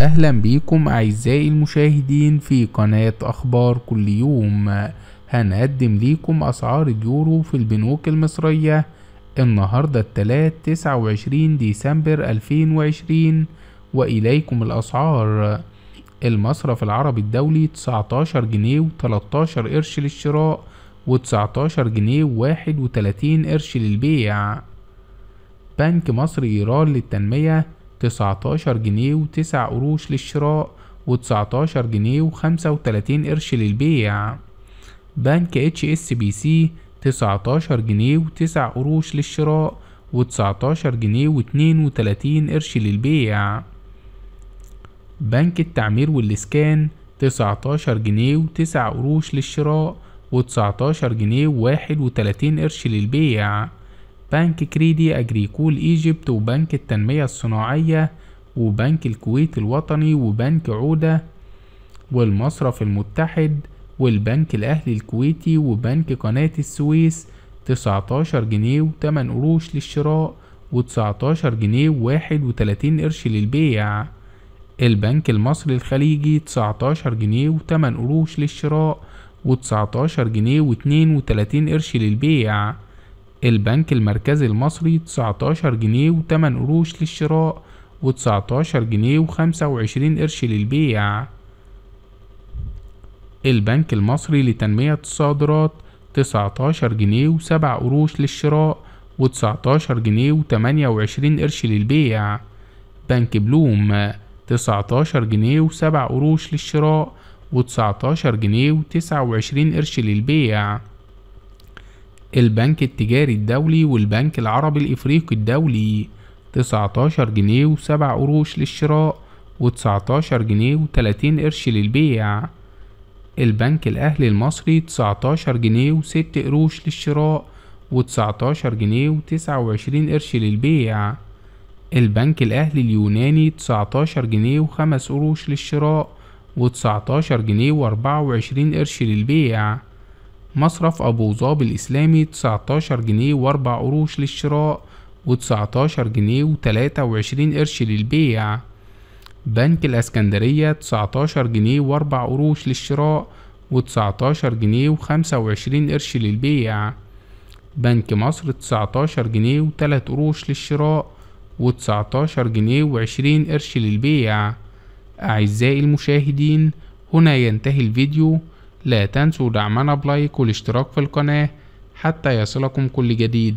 أهلا بيكم أعزائي المشاهدين في قناة أخبار كل يوم. هنقدم ليكم أسعار اليورو في البنوك المصرية النهاردة الثلاث 29 ديسمبر 2020، وإليكم الأسعار. المصرف العربي الدولي 19 جنيه و13 قرش للشراء و19 جنيه و31 قرش للبيع. بنك مصر إيران للتنمية 19 جنيه و9 قروش للشراء و19 جنيه و35 قرش للبيع. بنك HSBC 19 جنيه و9 قروش للشراء و19 جنيه و32 قرش للبيع. بنك التعمير والإسكان 19 جنيه و9 قروش للشراء و19 جنيه و31 قرش للبيع. بنك كريدي أجريكول إيجيبت وبنك التنمية الصناعية وبنك الكويت الوطني وبنك عودة والمصرف المتحد والبنك الأهلي الكويتي وبنك قناة السويس 19 جنيه و8 قروش للشراء و19 جنيه و31 قرش للبيع. البنك المصري الخليجي 19 جنيه و8 قروش للشراء و19 جنيه و32 قرش للبيع. البنك المركزي المصري 19 جنيه و8 قروش للشراء و19 جنيه و25 قرش للبيع. البنك المصري لتنمية الصادرات 19 جنيه و7 قروش للشراء و19 جنيه و28 قرش للبيع. بنك بلوم 19 جنيه و7 قروش للشراء و19 جنيه و29 قرش للبيع. البنك التجاري الدولي والبنك العربي الإفريقي الدولي 19 جنيه و7 قروش للشراء و19 جنيه و30 قرش للبيع. البنك الأهلي المصري 19 جنيه و6 قروش للشراء و19 جنيه و29 قرش للبيع. البنك الأهلي اليوناني 19 جنيه و5 قروش للشراء و19 جنيه و24 قرش للبيع. مصرف أبو ظبي الإسلامي 19 جنيه و4 قروش للشراء و19 جنيه و23 قرش للبيع. بنك الأسكندرية 19 جنيه و4 قروش للشراء و19 جنيه و25 قرش للبيع. بنك مصر 19 جنيه و3 قروش للشراء و19 جنيه و20 قرش للبيع. أعزائي المشاهدين، هنا ينتهي الفيديو. لا تنسوا دعمنا بلايك والاشتراك في القناة حتى يصلكم كل جديد.